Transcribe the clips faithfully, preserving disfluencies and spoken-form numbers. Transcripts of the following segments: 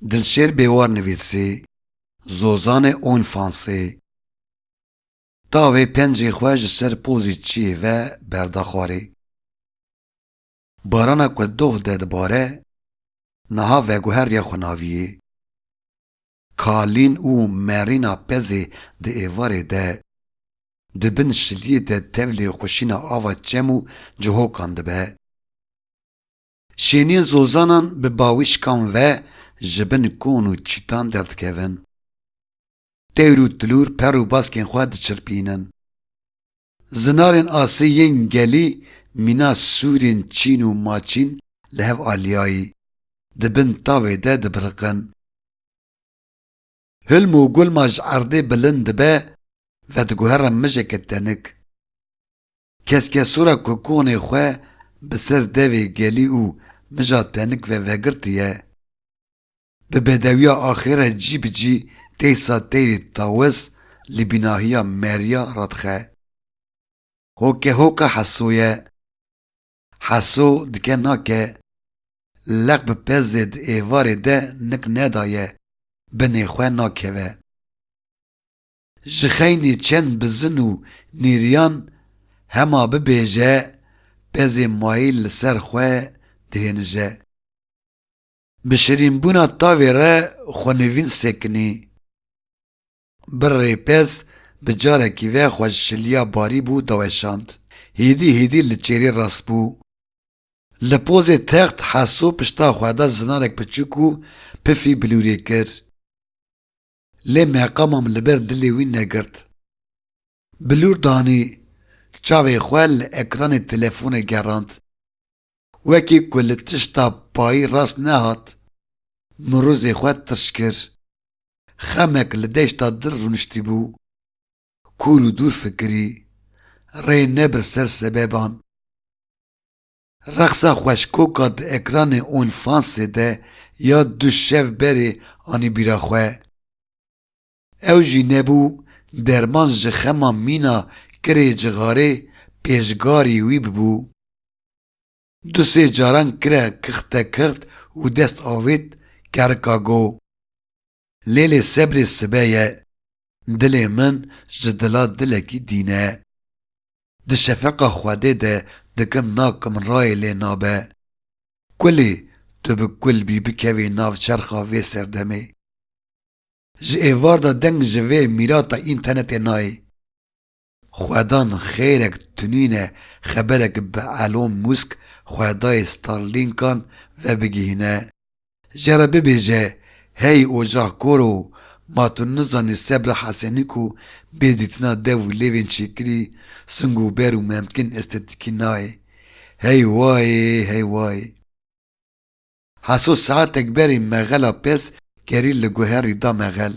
Dilşêr Bêwar nivîsî, Zozanê Onfansê. Tavê pencê xwe ji ser pozî çiyê ve berda xwarê. Barana ku doh de dibare, niha veguheriya xwe naviyê. Kalîn û merîna pezê di êvarê de, di bin şiliyê de tevlê xweşîna ava çem û cihokan dibe. Şêniyên zozanan bi bawîşkan ve ji bin kon û çîtan derdikevin. Teyr û tilûr per û baskên xwe diçirpînin. Zinarên asê yên gelî mîna sûrên çîn û maçîn li hev aliyayî di bin tavê de dibiriqin. Hilm û gulma ji erdê bilind dibe, vediguhere mijeke tenik. Keskesûra ku konê xwe bi ser devê gelî û mija tenik ve vegirtiye, bi bedewiya axê re cî bi cî teysa teyrê tawiz li bînahiya meriya radixe. Hoke hoka Heso ye. Heso dike nake, leq bi pezê di êvarê de nik nedaye, binê xwe nakeve. Ji xeynî çend bizin û nîriyan hema bibêje, pezê mayî li ser xwe dihênije. Bi şirînbûna tavê re xwenivîn sekinî. Birrê pez bi carekî ve xwe ji şiliya barî bû daweşand. Hêdî hêdî li çêrê rast bû. Li pozê text Heso pişta xwe da zinarek piçûk û pifî bilûrê kir. Lê meqamam li ber dilê wî negirt. Bilûr danî, çavê xwe li ekranê telefonê gerand. Wekî ku li tişta payî rast nehat, mirûzê xwe tirş kir. Xemek li deşta dil rûniştî bû. Kûr û dûr fikirî, rê nebir ser sebeban. Reqsa xweşkoka di ekranê OnlyFansê de ya du şev berê anî bîra xwe. Ew jî nebû, derman ji xema mîna kirê cixarê pêşgarî wî bibû. Du sê caran kire kixte kixt û dest avêt kerika go. Lêlê sebrê sibe ye, dilê min ji dila dilekî dîn e. Di şefeqa Xwedê de dikim nakim rayê lê nabe. Kulî, tu bi kul bî bikevî nav çerxa vê serdemê. Ji êvar de deng ji vê mîrata înternetê nayê. Xwedan xêrek tunîne xeberek bi Elon Musk xwedayê Starlinkan vebigihîne. Jê re bibêje, hey ocaxkoro, ma tu nizanî sebra Hesenî ku bê dîtina dev û lêvên çêkirî, sing û ber û memkên estetîkî nayê. Hey wayê, hey wayê. Heso saetek berî mexela pez kerî li guherî da mexel.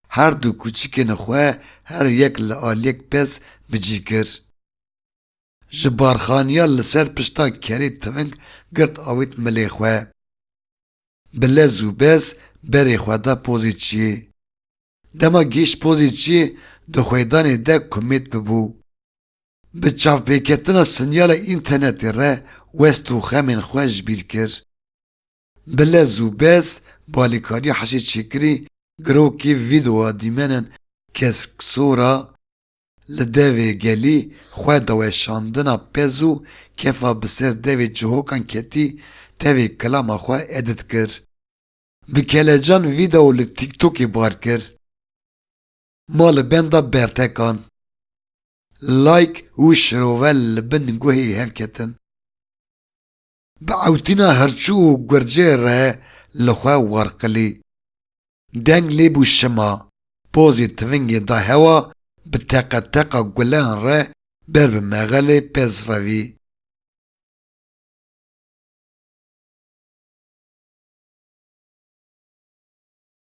Her du kuçikên xwe her yek li aliyek pez bi cî kir. Ji barxaniya li ser pişta kerê tiving girt avêt milê xwe. Bi lez û bez berê xwe da pozê çiyê. Dema gihîşt pozê çiyê di xwêdanê de kumêt bibû. Bi çavpêketina sinyala înternetê re west û xemên xwe ji bîr kir. Bi lez û bez balîkariya hişê çêkirî girokê vîdeoya dîmenên kesksora li devê gelî xwe daweşandina pez û kefa bi ser devê cihokan ketî tevê kilama xwe edit kir. Bi kelecan vîdeo li TikTokê bar kir. Ma li benda bertekan, like û şirove li bin guhê hev ketin. Bi ewtîna hirçû û gurcê re li xwe warqilî. Deng lê bû şima, pozê tivingê da hewa, bi teqeteqa guleyan re ber bi mexelê pez revî.